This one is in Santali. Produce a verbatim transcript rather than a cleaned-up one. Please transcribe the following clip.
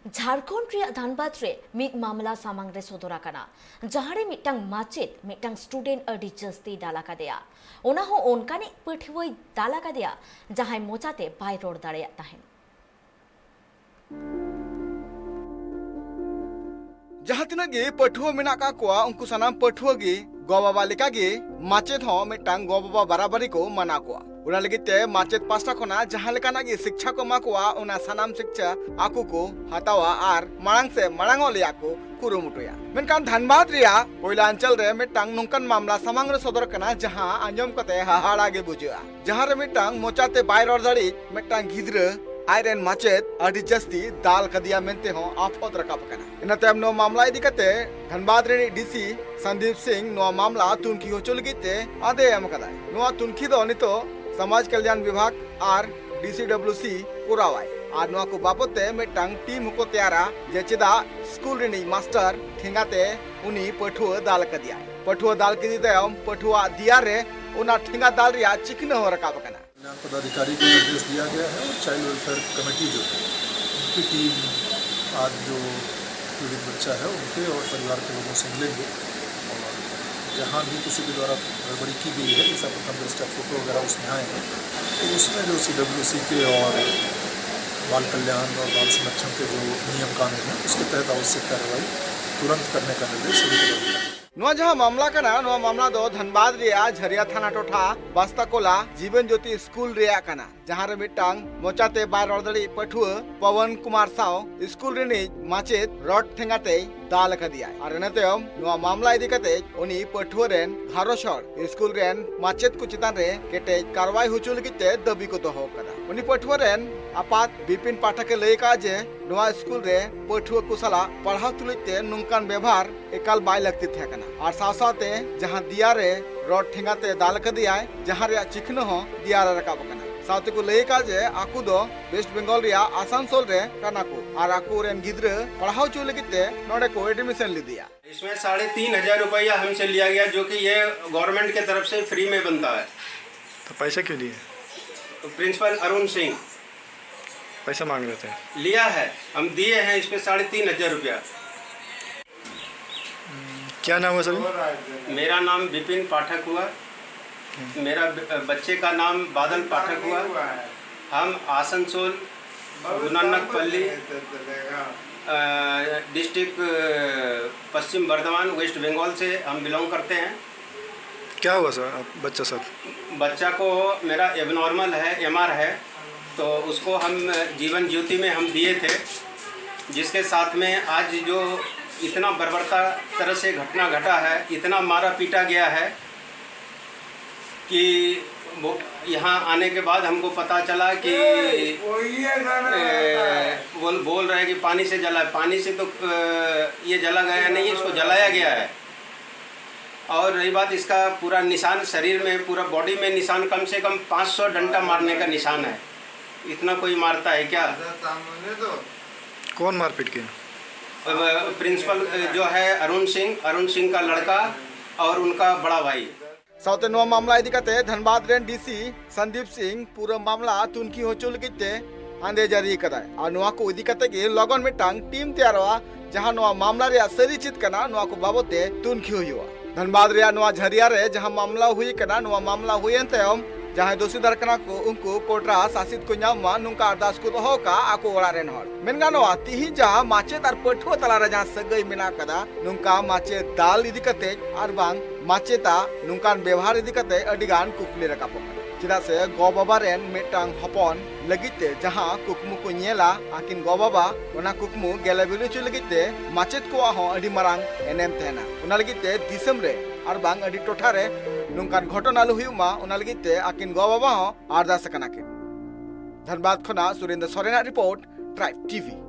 ᱡᱷᱟᱲᱠᱷᱚᱸᱰ ᱨᱮᱭᱟᱜ ᱫᱷᱟᱱᱵᱟᱫᱽ ᱨᱮ ᱢᱤᱫ ᱢᱟᱢᱞᱟ ᱥᱟᱢᱟᱝ ᱨᱮ ᱥᱚᱫᱚᱨ ᱟᱠᱟᱱᱟ, ᱡᱟᱦᱟᱸ ᱨᱮ ᱢᱤᱫᱴᱟᱝ ᱢᱟᱪᱮᱫ ᱢᱤᱫᱴᱟᱝ ᱥᱴᱩᱰᱮᱱᱴ ᱟᱹᱰᱤ ᱡᱟᱹᱥᱛᱤᱭ ᱫᱟᱞ ᱟᱠᱟᱫᱮᱭᱟ᱾ ᱚᱱᱟ ᱦᱚᱸ ᱚᱱᱠᱟᱱᱤᱡ ᱯᱟᱹᱴᱷᱩᱣᱟᱹᱭ ᱫᱟᱞ ᱟᱠᱟᱫᱮᱭᱟ, ᱡᱟᱦᱟᱸᱭ ᱢᱚᱪᱟᱛᱮ ᱵᱟᱭ ᱨᱚᱲ ᱫᱟᱲᱮᱭᱟᱜ ᱛᱟᱦᱮᱸᱫ᱾ ᱡᱟᱦᱟᱸ ᱛᱤᱱᱟᱹᱜ ᱜᱮ ᱯᱟᱹᱴᱷᱩᱣᱟᱹ ᱢᱮᱱᱟᱜ ᱠᱟᱜ ᱠᱚᱣᱟ, ᱩᱱᱠᱩ ᱥᱟᱱᱟᱢ ᱯᱟᱹᱴᱷᱩᱣᱟᱹ ᱜᱮ ᱜᱚ ᱵᱟᱵᱟ ᱞᱮᱠᱟᱜᱮ ᱢᱟᱪᱮᱫ ᱦᱚᱸ ᱢᱤᱫᱴᱟᱝ ᱜᱚ ᱵᱟᱵᱟ ᱵᱟᱨᱟᱵᱟᱨᱤ ᱠᱚ ᱢᱟᱱᱟᱣ ᱠᱚᱣᱟ᱾ ᱚᱱᱟ ᱞᱟᱹᱜᱤᱫ ᱛᱮ ᱢᱟᱪᱮᱫ ᱯᱟᱥᱴᱟ ᱠᱷᱚᱱᱟᱜ ᱡᱟᱦᱟᱸ ᱞᱮᱠᱟᱱᱟᱜ ᱜᱮ ᱥᱤᱠᱪᱷᱟ ᱠᱚ ᱮᱢᱟ ᱠᱚᱣᱟ, ᱚᱱᱟ ᱥᱟᱱᱟᱢ ᱥᱤᱠᱪᱷᱟ ᱟᱠᱚ ᱠᱚ ᱦᱟᱛᱟᱣᱟ ᱟᱨ ᱢᱟᱲᱟᱝ ᱥᱮ ᱢᱟᱲᱟᱝᱚᱜ ᱞᱮᱭᱟ ᱠᱚ ᱠᱩᱨᱩᱢᱩᱴᱩᱭᱟ᱾ ᱢᱮᱱᱠᱷᱟᱱ ᱫᱷᱟᱱᱵᱟᱫᱽ ᱨᱮᱭᱟᱜ ᱠᱚᱭᱞᱟᱧᱪᱚᱞ ᱨᱮ ᱢᱤᱫᱴᱟᱝ ᱱᱚᱝᱠᱟᱱ ᱢᱟᱢᱞᱟ ᱥᱟᱢᱟᱝ ᱨᱮ ᱥᱚᱫᱚᱨ ᱠᱟᱱᱟ, ᱡᱟᱦᱟᱸ ᱟᱸᱡᱚᱢ ᱠᱟᱛᱮ ᱦᱟᱦᱟᱲᱟ ᱜᱮ ᱵᱩᱡᱷᱟᱹᱜᱼᱟ, ᱡᱟᱦᱟᱸ ᱨᱮ ᱢᱤᱫᱴᱟᱝ ᱢᱚᱪᱟᱛᱮ ᱵᱟᱭ ᱨᱚᱲ ᱫᱟᱲᱮᱭᱤᱡ ᱢᱤᱫᱴᱟᱝ ᱜᱤᱫᱽᱨᱟᱹ ᱟᱡᱨᱮᱱ ᱢᱟᱪᱮᱫ ᱟᱹᱰᱤ ᱡᱟᱹᱥᱛᱤ ᱫᱟᱞ ᱠᱟᱫᱮᱭᱟ ᱢᱮᱱᱛᱮ ᱦᱚᱸ ᱟᱯᱷᱚᱫ ᱨᱟᱠᱟᱵ ᱟᱠᱟᱱᱟ᱾ ᱤᱱᱟᱹ ᱛᱟᱭᱚᱢ ᱱᱚᱣᱟ ᱢᱟᱢᱞᱟ ᱤᱫᱤ ᱠᱟᱛᱮ ᱫᱷᱟᱱᱵᱟᱫᱽ ᱨᱤᱱᱤᱡ ᱰᱤᱥᱤ ᱥᱟᱱᱫᱤᱯ ᱥᱤᱝ ᱱᱚᱣᱟ ᱢᱟᱢᱞᱟ ᱛᱩᱱᱠᱷᱤ ᱦᱚᱪᱚ ᱞᱟᱹᱜᱤᱫ ᱛᱮ ᱟᱫᱮ ᱮᱢ ᱟᱠᱟᱫᱟᱭ᱾ ᱱᱚᱣᱟ ᱛᱩᱱᱠᱷᱤ ᱫᱚ ᱱᱤᱛᱚᱜ ᱥᱚᱢᱟᱡᱽ ᱠᱟᱞᱭᱟᱱ ᱵᱤᱵᱷᱟᱜᱽ ᱟᱨ ᱰᱤᱥᱤᱰᱟᱵᱞᱤᱭᱩᱥᱤ ᱠᱚᱨᱟᱣᱟᱭ ᱟᱨ ᱱᱚᱣᱟ ᱠᱚ ᱵᱟᱵᱚᱛ ᱛᱮ ᱢᱤᱫᱴᱟᱝ ᱴᱤᱢ ᱦᱚᱸᱠᱚ ᱛᱮᱭᱟᱨᱟ, ᱡᱮ ᱪᱮᱫᱟᱜ ᱥᱠᱩᱞ ᱨᱤᱱᱤᱡ ᱢᱟᱥᱴᱟᱨ ᱴᱷᱮᱸᱜᱟ ᱛᱮ ᱩᱱᱤ ᱯᱟᱹᱴᱷᱩᱣᱟᱹ ᱫᱟᱞ ᱟᱠᱟᱫᱮᱭᱟᱭ᱾ ᱯᱟᱹᱴᱷᱩᱣᱟᱹ ᱫᱟᱞ ᱠᱮᱫᱮ ᱛᱟᱭᱚᱢ ᱯᱟᱹᱴᱷᱩᱣᱟᱹᱣᱟᱜ ᱫᱮᱭᱟ ᱨᱮ ᱚᱱᱟ ᱴᱷᱮᱸᱜᱟ ᱫᱟᱞ ᱨᱮᱭᱟᱜ ᱪᱤᱠᱷᱱᱟᱹ ᱦᱚᱸ ᱨᱟᱠᱟᱵ ᱟᱠᱟᱱᱟ᱾ कल्याण पदाधिकारी को निर्देश दिया गया है और चाइल्ड वेलफेयर कमेटी जो है उनकी टीम आज जो पीड़ित बच्चा है उनके और परिवार के लोगों से मिलेंगे और जहाँ भी किसी के द्वारा गड़बड़ी की गई है, जैसा प्रथम दृष्टया फोटो वगैरह उसमें आए हैं, तो उसमें जो सीडब्ल्यूसी के और बाल कल्याण और बाल संरक्षण के जो नियम कानून है उसके तहत आवश्यक कार्रवाई तुरंत करने का निर्देश सभी पदाधिकारी ᱱᱚᱣᱟ ᱡᱟᱦᱟᱸ ᱢᱟᱢᱞᱟ ᱠᱟᱱᱟ, ᱱᱚᱣᱟ ᱢᱟᱢᱞᱟ ᱫᱚ ᱫᱷᱟᱱᱵᱟᱫᱽ ᱨᱮᱭᱟᱜ ᱡᱷᱟᱨᱤᱭᱟ ᱛᱷᱟᱱᱟ ᱴᱚᱴᱷᱟ ᱵᱟᱥᱛᱟᱠᱚᱞᱟ ᱡᱤᱵᱚᱱ ᱡᱳᱛᱤ ᱥᱠᱩᱞ ᱨᱮᱭᱟᱜ ᱠᱟᱱᱟ, ᱡᱟᱦᱟᱸ ᱨᱮ ᱢᱤᱫᱴᱟᱝ ᱢᱚᱪᱟᱛᱮ ᱵᱟᱭ ᱨᱚᱲ ᱫᱟᱲᱮᱭᱟᱜ ᱯᱟᱹᱴᱷᱩᱣᱟᱹ ᱯᱚᱣᱚᱱ ᱠᱩᱢᱟᱨ ᱥᱟᱶ ᱥᱠᱩᱞ ᱨᱤᱱᱤᱡ ᱢᱟᱪᱮᱫ ᱨᱚᱰ ᱴᱷᱮᱸᱜᱟ ᱛᱮᱭ ᱫᱟᱞ ᱟᱠᱟᱫᱮᱭᱟᱭ᱾ ᱟᱨ ᱤᱱᱟᱹ ᱛᱟᱭᱚᱢ ᱱᱚᱣᱟ ᱢᱟᱢᱞᱟ ᱤᱫᱤ ᱠᱟᱛᱮ ᱩᱱᱤ ᱯᱟᱹᱴᱷᱩᱣᱟᱹ ᱨᱮᱱ ᱜᱷᱟᱨᱚᱸᱡᱽ ᱦᱚᱲ ᱥᱠᱩᱞ ᱨᱮᱱ ᱢᱟᱪᱮᱫ ᱠᱚ ᱪᱮᱛᱟᱱ ᱨᱮ ᱠᱮᱴᱮᱡ ᱠᱟᱨᱣᱟᱭ ᱦᱚᱪᱚ ᱞᱟᱹᱜᱤᱫ ᱛᱮ ᱫᱟᱹᱵᱤ ᱠᱚ ᱫᱚᱦᱚ ᱟᱠᱟᱫᱟ᱾ ᱩᱱᱤ ᱯᱟᱹᱴᱷᱩᱣᱟᱹ ᱨᱮᱱ ᱟᱯᱟᱛ ᱵᱤᱯᱤᱱ ᱯᱟᱴᱷᱟᱠ ᱮ ᱞᱟᱹᱭ ᱟᱠᱟᱫᱼᱟ ᱡᱮ ᱱᱚᱣᱟ ᱥᱠᱩᱞ ᱨᱮ ᱯᱟᱹᱴᱷᱩᱣᱟᱹ ᱠᱚ ᱥᱟᱞᱟᱜ ᱯᱟᱲᱦᱟᱣ ᱛᱩᱞᱩᱡ ᱛᱮ ᱱᱚᱝᱠᱟᱱ ᱵᱮᱵᱷᱟᱨ ᱮᱠᱟᱞ ᱵᱟᱭ ᱞᱟᱹᱠᱛᱤ ᱛᱟᱦᱮᱸ ᱠᱟᱱᱟ᱾ ᱟᱨ ᱥᱟᱶ ᱥᱟᱶᱛᱮ ᱡᱟᱦᱟᱸ ᱫᱮᱭᱟ ᱨᱮ ᱨᱚᱰ ᱴᱷᱮᱸᱜᱟ ᱛᱮ ᱫᱟᱞ ᱟᱠᱟᱫᱮᱭᱟᱭ, ᱡᱟᱦᱟᱸ ᱨᱮᱭᱟᱜ ᱪᱤᱠᱷᱱᱟᱹ ᱦᱚᱸ ᱫᱮᱭᱟ ᱨᱮ ᱨᱟᱠᱟᱵ ᱟᱠᱟᱱᱟ᱾ ᱥᱟᱶᱛᱮ ᱠᱚ ᱞᱟᱹᱭ ᱟᱠᱟᱫ ᱡᱮ ᱟᱠᱚ ᱫᱚ ᱣᱮᱥᱴ ᱵᱮᱝᱜᱚᱞ ᱨᱮᱭᱟᱜ ᱟᱥᱟᱱᱥᱳᱞ ᱨᱮ ᱠᱟᱱᱟ ᱠᱚ ᱟᱨ ᱟᱠᱚ ᱨᱮᱱ ᱜᱤᱫᱽᱨᱟᱹ ᱯᱟᱲᱦᱟᱣ ᱦᱚᱪᱚ ᱞᱟᱹᱜᱤᱫ ᱛᱮ ᱱᱚᱰᱮ ᱠᱚ ᱮᱰᱢᱤᱥᱚᱱ ᱞᱮᱫᱮᱭᱟ᱾ इसमें साढ़े तीन हजार रुपया हमसे लिया गया, जो कि ये गवर्नमेंट के तरफ से फ्री में बनता है। तो पैसे क्यों दिए? तो प्रिंसिपल अरुण सिंह, पैसा मांग रहे थे। लिया है, हम दिए हैं इस पे साढ़े तीन हजार रुपया। क्या नाम हुआ सर? मेरा नाम विपिन पाठक हुआ, मेरा ब- बच्चे का नाम बादल पाठक हुआ। हम आसनसोल गुनानकपल्ली, अ, डिस्ट्रिक्ट, अ, पश्चिम बर्धमान, वेस्ट बंगाल से हम बिलोंग करते हैं। क्या हुआ सर, आप बच्चा सर? बच्चा को, मेरा एबनॉर्मल है, एमआर है, तो उसको हम जीवन ज्योति में हम दिए थे, जिसके साथ में आज जो इतना बर्बरता तरह से घटना घटा है, इतना मारा पीटा गया है कि वो यहाँ आने के बाद हमको पता चला कि ए, बोल बोल रहे हैं कि पानी से जला है। पानी से तो अ, ये जला गया नहीं, इसको जलाया गया है। और रही बात इसका पूरा निशान, शरीर में, पूरा बॉडी में निशान, कम से कम पाँच सौ डंडा मारने का निशान है। इतना कोई मारता है क्या? कौन मारपीट किया? प्रिंसिपल जो है अरुण सिंह, अरुण सिंह का लड़का और उनका बड़ा भाई। ᱥᱟᱶᱛᱮ ᱱᱚᱣᱟ ᱢᱟᱢᱞᱟ ᱤᱫᱤ ᱠᱟᱛᱮ ᱫᱷᱟᱱᱵᱟᱫ ᱨᱮᱱ ᱰᱤᱥᱤ ᱥᱚᱱᱫᱤᱯ ᱥᱤᱝ ᱯᱩᱨᱟᱹ ᱢᱟᱢᱞᱟ ᱛᱩᱱᱠᱷᱤ ᱦᱚᱪᱚ ᱞᱟᱹᱜᱤᱫ ᱛᱮ ᱟᱸᱫᱮ ᱡᱟᱹᱨᱤ ᱟᱠᱟᱫᱟᱭ ᱟᱨ ᱱᱚᱣᱟ ᱠᱚ ᱤᱫᱤ ᱠᱟᱛᱮ ᱜᱮ ᱞᱚᱜᱚᱱ ᱢᱤᱫᱴᱟᱝ ᱴᱤᱢ ᱛᱮᱭᱟᱨᱚᱜᱼᱟ, ᱡᱟᱦᱟᱸ ᱱᱚᱣᱟ ᱢᱟᱢᱞᱟ ᱨᱮᱭᱟᱜ ᱥᱟᱹᱨᱤ ᱪᱮᱫ ᱠᱟᱱᱟ ᱱᱚᱣᱟ ᱠᱚ ᱵᱟᱵᱚᱛ ᱛᱮ ᱛᱩᱱᱠᱷᱤ ᱦᱩᱭᱩᱜᱼᱟ᱾ ᱫᱷᱟᱱᱵᱟᱫ ᱨᱮᱭᱟᱜ ᱱᱚᱣᱟ ᱡᱷᱟᱹᱨᱤᱭᱟ ᱨᱮ ᱡᱟᱦᱟᱸ ᱢᱟᱢᱞᱟ ᱦᱩᱭ ᱟᱠᱟᱱᱟ, ᱱᱚᱣᱟ ᱢᱟᱢᱞᱟ ᱦᱩᱭᱮᱱ ᱛᱟᱭᱚᱢ ᱡᱟᱦᱟᱸᱭ ᱫᱳᱥᱤᱫᱟᱨ ᱠᱟᱱᱟ ᱠᱚ ᱩᱱᱠᱩ ᱠᱳᱨᱴ ᱨᱮ ᱥᱟᱥᱤᱛ ᱠᱚ ᱧᱟᱢ ᱢᱟ, ᱱᱚᱝᱠᱟ ᱟᱨᱫᱟᱥ ᱠᱚ ᱫᱚᱦᱚ ᱟᱠᱟᱫᱼᱟ ᱟᱠᱚ ᱚᱲᱟᱜ ᱨᱮᱱ ᱦᱚᱲ᱾ ᱢᱮᱱ ᱜᱟᱱᱚᱜᱼᱟ, ᱛᱤᱦᱤᱧ ᱡᱟᱦᱟᱸ ᱢᱟᱪᱮᱫ ᱟᱨ ᱯᱟᱹᱴᱷᱩᱣᱟᱹ ᱛᱟᱞᱟᱨᱮ ᱡᱟᱦᱟᱸ ᱥᱟᱹᱜᱟᱹᱭ ᱢᱮᱱᱟᱜ ᱟᱠᱟᱫᱟ, ᱱᱚᱝᱠᱟ ᱢᱟᱪᱮᱫ ᱫᱟᱞ ᱤᱫᱤ ᱠᱟᱛᱮ ᱟᱨ ᱵᱟᱝ ᱢᱟᱪᱮᱛᱟ ᱱᱚᱝᱠᱟᱱ ᱵᱮᱣᱦᱟᱨ ᱤᱫᱤ ᱠᱟᱛᱮ ᱟᱹᱰᱤ ᱜᱟᱱ ᱠᱩᱠᱞᱤ ᱨᱟᱠᱟᱵᱚᱜ ᱠᱟᱱᱟ᱾ ᱪᱮᱫᱟᱜ ᱥᱮ ᱜᱚ ᱵᱟᱵᱟ ᱨᱮᱱ ᱢᱤᱫᱴᱟᱝ ᱦᱚᱯᱚᱱ ᱞᱟᱹᱜᱤᱫ ᱛᱮ ᱡᱟᱦᱟᱸ ᱠᱩᱠᱢᱩ ᱠᱚ ᱧᱮᱞᱟ ᱟᱹᱠᱤᱱ ᱜᱚ ᱵᱟᱵᱟ, ᱚᱱᱟ ᱠᱩᱠᱢᱩ ᱜᱮᱞᱮ ᱵᱤᱞᱤ ᱦᱚᱪᱚ ᱞᱟᱹᱜᱤᱫ ᱛᱮ ᱢᱟᱪᱮᱫ ᱠᱚᱣᱟᱜ ᱦᱚᱸ ᱟᱹᱰᱤ ᱢᱟᱨᱟᱝ ᱮᱱᱮᱢ ᱛᱟᱦᱮᱱᱟ᱾ ᱚᱱᱟ ᱞᱟᱹᱜᱤᱫ ᱛᱮ ᱫᱤᱥᱚᱢ ᱨᱮ ᱟᱨ ᱵᱟᱝ ᱟᱹᱰᱤ ᱴᱚᱴᱷᱟ ᱨᱮ ᱱᱚᱝᱠᱟᱱ ᱜᱷᱚᱴᱚᱱ ᱟᱞᱚ ᱦᱩᱭᱩᱜ ᱢᱟ, ᱚᱱᱟ ᱞᱟᱹᱜᱤᱫ ᱛᱮ ᱟᱹᱠᱤᱱ ᱜᱚ ᱵᱟᱵᱟ ᱦᱚᱸ ᱟᱨᱫᱟᱥ ᱟᱠᱟᱱᱟ ᱠᱤᱱ᱾ ᱫᱷᱟᱱᱵᱟᱫᱽ ᱠᱷᱚᱱᱟᱜ ᱥᱩᱨᱮᱱᱫᱨᱚ ᱥᱚᱨᱮᱱᱟᱜ ᱨᱤᱯᱳᱨᱴ, ᱴᱨᱟᱭᱤᱵᱽ ᱴᱤᱵᱷᱤ᱾